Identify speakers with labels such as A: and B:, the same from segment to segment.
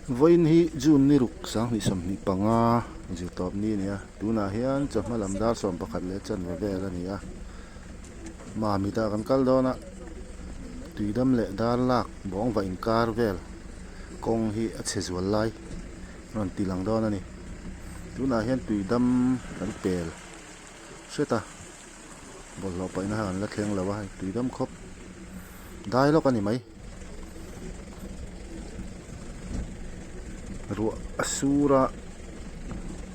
A: Vawiin hi June ni ruk 2025 zirtawp ni a ni a, tunah hian chawhma lam dar 11 leh chanve vel a ni a, Mamit ah kan kal dawn a, tuidam leh dar lak bawng va inkar vel kawng hi a chhe zual lai rawn ti lang dawn a ni. Tunah hian tuidam kan pel hret a. Bawlhhlawh paihna kha an la thleng lo a, hei tui dam khawp dai lawk a ni mai. Ruah a sur a,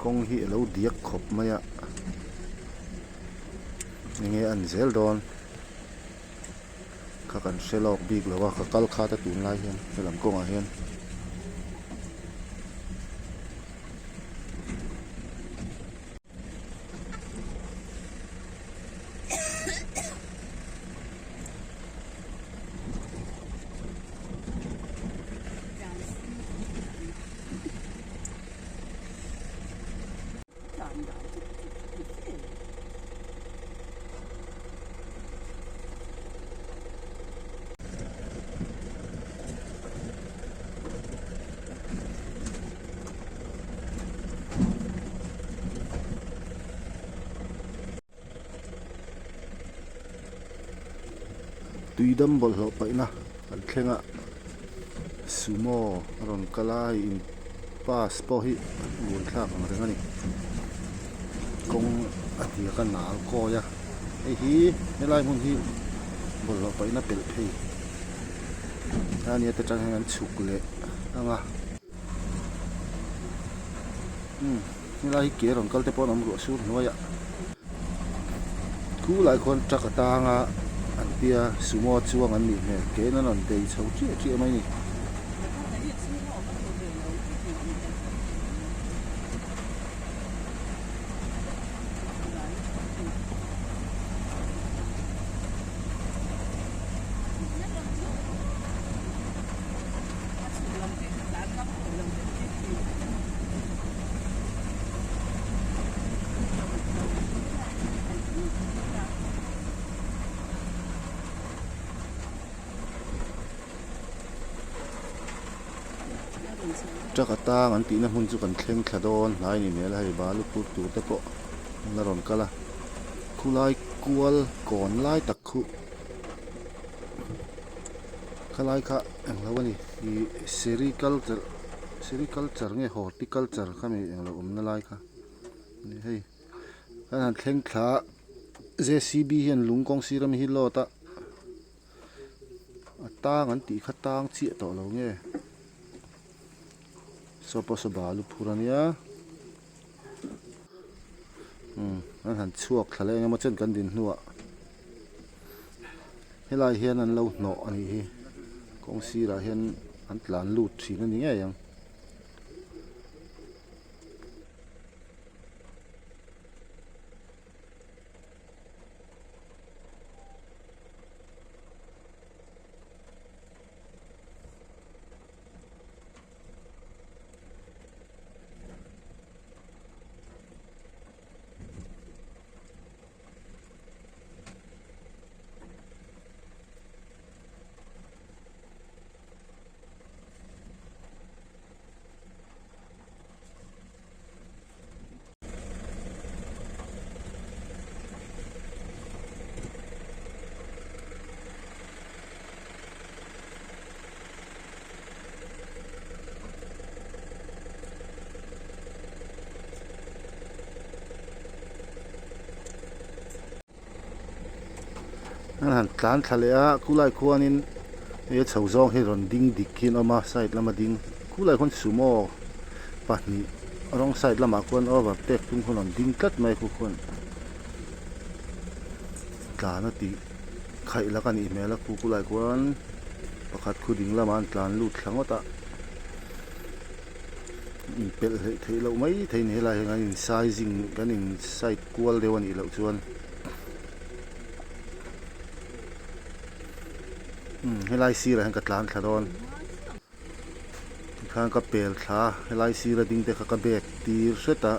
A: kawng hi a lo diak khawp mai a, enge a ni zel dawn kha kan hre lawk bik lo a, ka kal khat a tunlai hian helam kawngah hian. Tuidam bawlhhlawh paihna kan thleng a sumo a rawn kal a hei in bus pawh hi buaithlak ang reng a ni kawng a hniak a nal kawi a hei hi helai hmun hi bawlhhlawh paihna pelh phei a nia te tang hian an chhuk leh ang a. Umm helai hi ke rawn kal te pawh an awm ruah sur hnuaiah khu lai khuan truck a tang a an tia sumo chuang an nih hmel ke in an rawn bei chho chiah chiah mai a ni. Truck a tang an tihna hmun chu kan thleng thla dawn hnai ni hmel a hei balu phur tur te pawh an la rawn kal a khulai kual kawn lai tak khu Khalai kha englo a ni ih sericulture sericulture nge horticulture kha mi englo awmna lai kha ni hei kan han thleng thla a J C B hian lung kawng sir ami hi load a a tang an tih kha tang chiah tawh lo nge saw pawh saw balu phur ania umm an han chhuak thla leh engemaw chen kan din hnuah. Helai hian an lo hnawh a nih hi kawng sirah hian an tlan lut thin a ni ngei ang. An han tlan thla leh a khulai khuanin hei a chho zawng hi rawn ding dik hi an awm a side lama ding khulai khuan sumo pahnih rawng side lamah khuan overtake tum khuan rawn ding tlat mai khu khuan tlan a tih khaih lak a nih hmel a khu khulai khuan pakhat khu ding lamah an tlan lut thla ngawt a. Inpelh hleih theih loh mai thei a ni helai hian kan in sizing kan in side kual deuh a nih loh chuan umm helai sirah hian ka tlan thla dawn tikhan ka pel thla a helai sira ding te kha ka bag tir hret a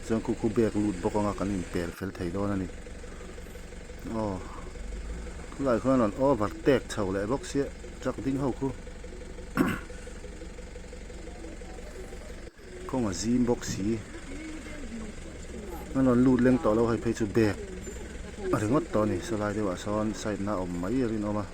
A: chuan khu khu bag lut bawk anga kan inpel fel thei dawn a ni aw khulai khuan rawn overtake chho leh bawk sia truck ding ho khu. Kawng a zim bawk si. An rawn lut leng tawh lo hei phei chu bag a ringawt tawh a ni. Sawlai deuhah sawn side na a awm mai a rinawm a.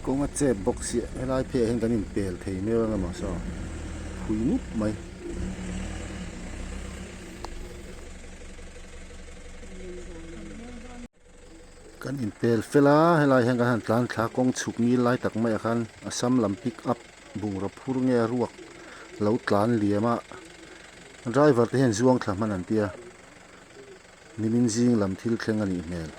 A: Kawng a chep bawk sia helai pheiah hian kan inpel thei miau ang emaw saw phui mup mai. Kan inpel fel a helai hian kan han tlan thla kawng chhuk ngil lai tak maiah khan Assam lam pick up bungraw phur nge a ruak lo tlan liam a driver te hian zuang thla hman an tia nimin zing lam thil thleng a nih hmel.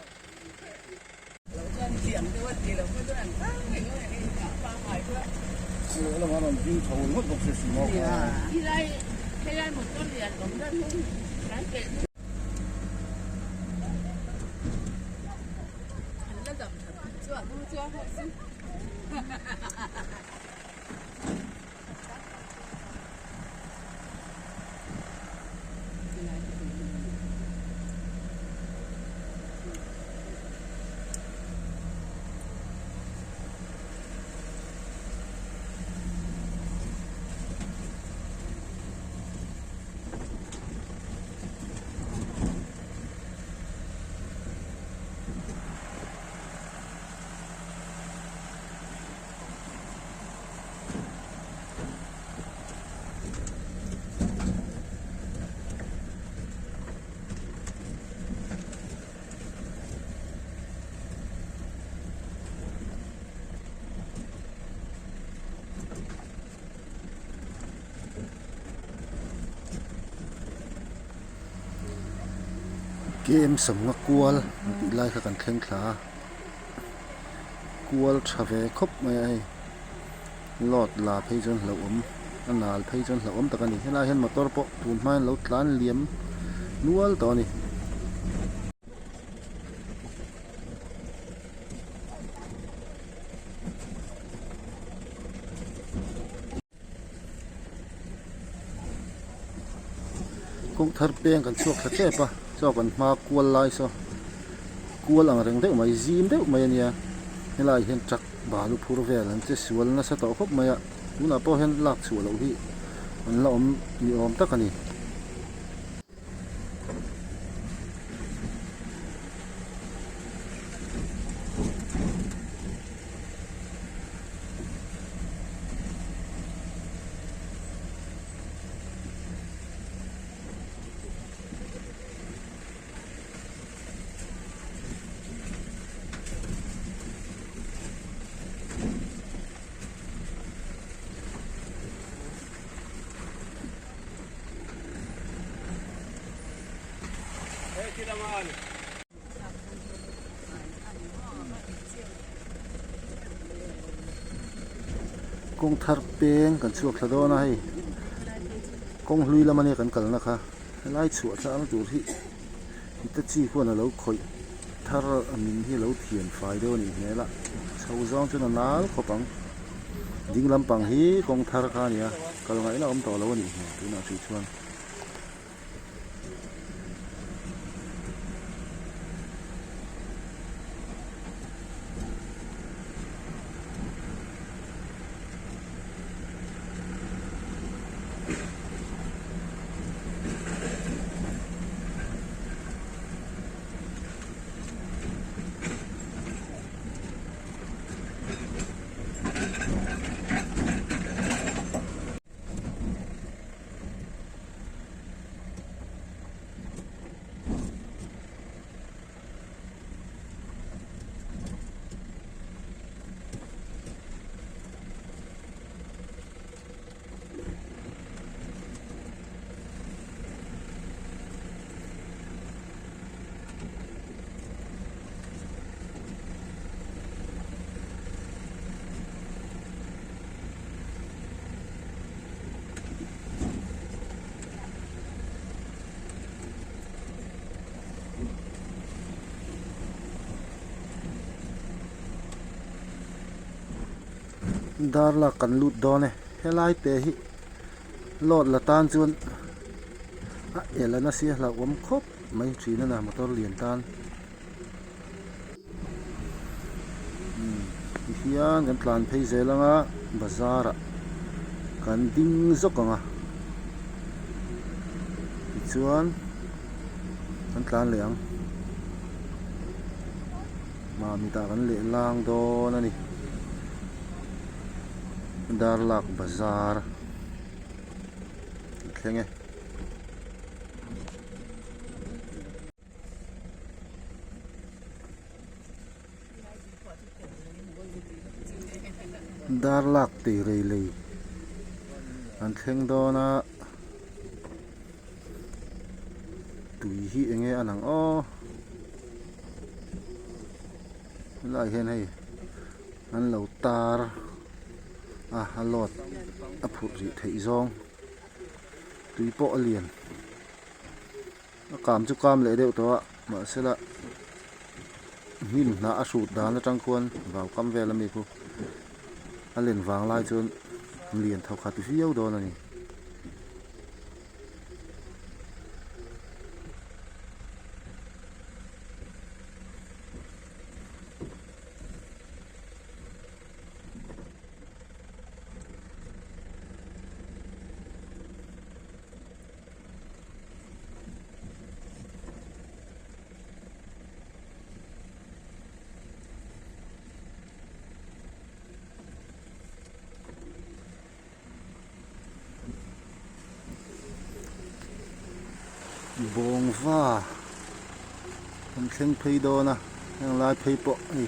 A: Game sawmnga kual an tih lai kha kan thleng thla a kual tha ve khawp mai a hei load la phei chuan hlauhawm a nal phei chuan hlauhawm tak a ni helaiah hian motor pawh tun hma hian lo tlan liam nual tawh a ni. Kawng thar peng kan chhuak thla tep a chaw kan hma kual lai saw kual ang reng deuh mai zim deuh mai a nia helaiah hian truck balu phur vel an che sual nasa tawh khawp mai a tunah pawh hian lak chhuah loh hi an la awm ni awm tak a ni. Kawng thar peng kan chhuak thla dawn a hei kawng hlui lam ania kan kalna kha helai chhuah tlang tur hi Hitachi khuan a lo khawih thar a min hi a lo thian fai deuh a nih hmel a chho zawng chuan a nal khawp ang ding lampang hi kawng thar kha a ni a kal ngaihna a awm tawh lo a nih hmel tunah hrih chuan. Dar lak kan lut dawn e helai te hi load la tan chuan a el a nasi a hlauhawm khawp mai thin a na motor lian tan umm tihian kan tlan phei zel ang a bazar ah kan ding zawk ang a tichuan kan tlan leh ang. Mamit ah kan leh lang dawn a ni Darlak bazar a thleng e. Darlak tei rei lei an thleng dawn a tui hi eng nge a lang aw helaiah hian hei an lo tar a a load a phurh rih theih zawng tui pawh a lian. A kam chu kam leh deuh tawh a mahsela hnim hnah a hrut dan atang khuan vau kam vel ami khu a len vang lai chuan lian tho khat viau dawn a ni. Bawngva an thleng phei dawn a heng lai phei pawh hei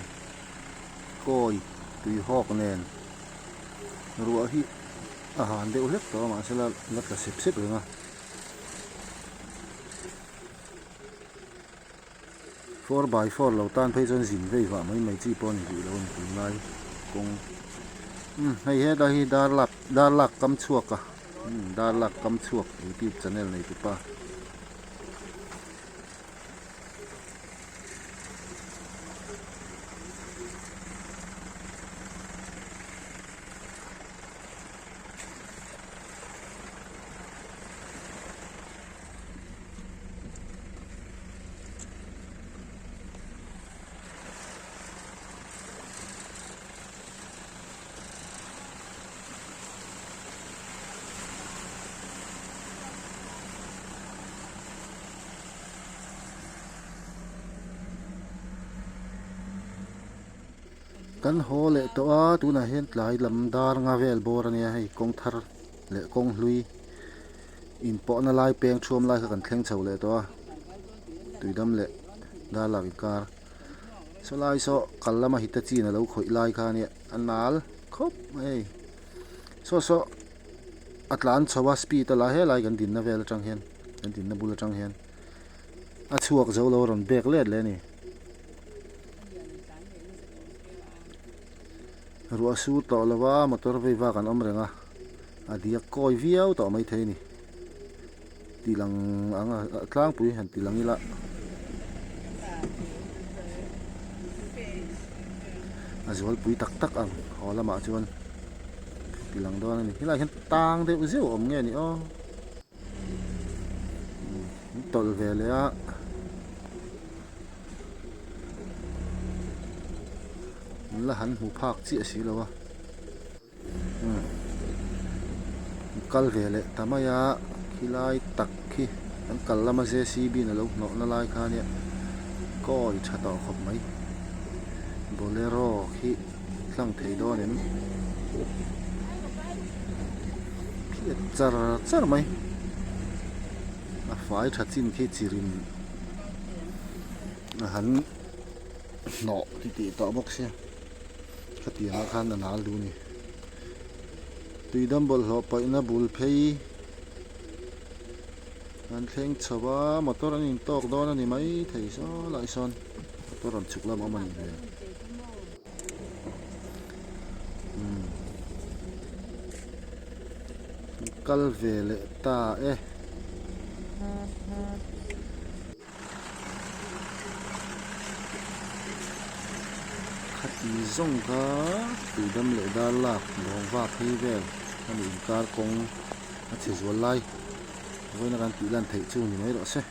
A: kawi tui hawk nen ruah hi a han deuh hlek tawh a mahse la la tla sep sep reng a 4x4 lo tan phei chuan zin vei vah mai mai chi pawh a ni duh lo a ni tunlai kawng umm hei helai hi darlak darlak kam chhuak a umm darlak kam chhuak youtube channel nei tupa. Kan haw leh tawh a tunah hian tlai lam dar nga vel bawr ania hei kawng thar leh kawng hlui inpawhna lai peng thuam lai kha kan thleng chho leh tawh a tuidam leh dar lak inkar sawlai saw kal lama hitachi in alo khawih lai kha ania a nal khawp mai hei saw saw a tlan chho a speed a la helai kan dinna vel atang hian kan dinna bul atang hian a chhuak zo lo a rawn bek let leh a ni. Ruah a sur tawh lo va motor vei vak an awm reng a a diak kawi viau tawh maithei a ni ti lang ang a tlangpui han ti lang ila a zualpui tak tak ang haw lamah chuan ti lang dawn a ni helaiah hian tang deuh zeuh a awm nge ni aw. An tawlh ve leh a an la han hmu phak chiah si lo a umm an kal ve leh ta mai a khilai tak khi an kal lama J C B in a lo hnawh na lai kha ania kawi tha tawh khawp mai bolero khi tlang thei dawn em phiat char char mai a fai tha chin khi chirin a han hnawh ti tih tawh bawk sia khatiang ah khan a nal duh a ni tuidam bawlhhlawh paihna bul phei an thleng chho a motor an intawk dawn a ni mai thei saw lai sawn motor rawn chhuk lam a awm a nih hmel. Kal ve leh ta e. Khati zawng kha tuidam leh dar lak bawng vak phei vel a nih inkar kawng a chhe zual lai vawiin a kan tih lan theih chu ni mai rawh se.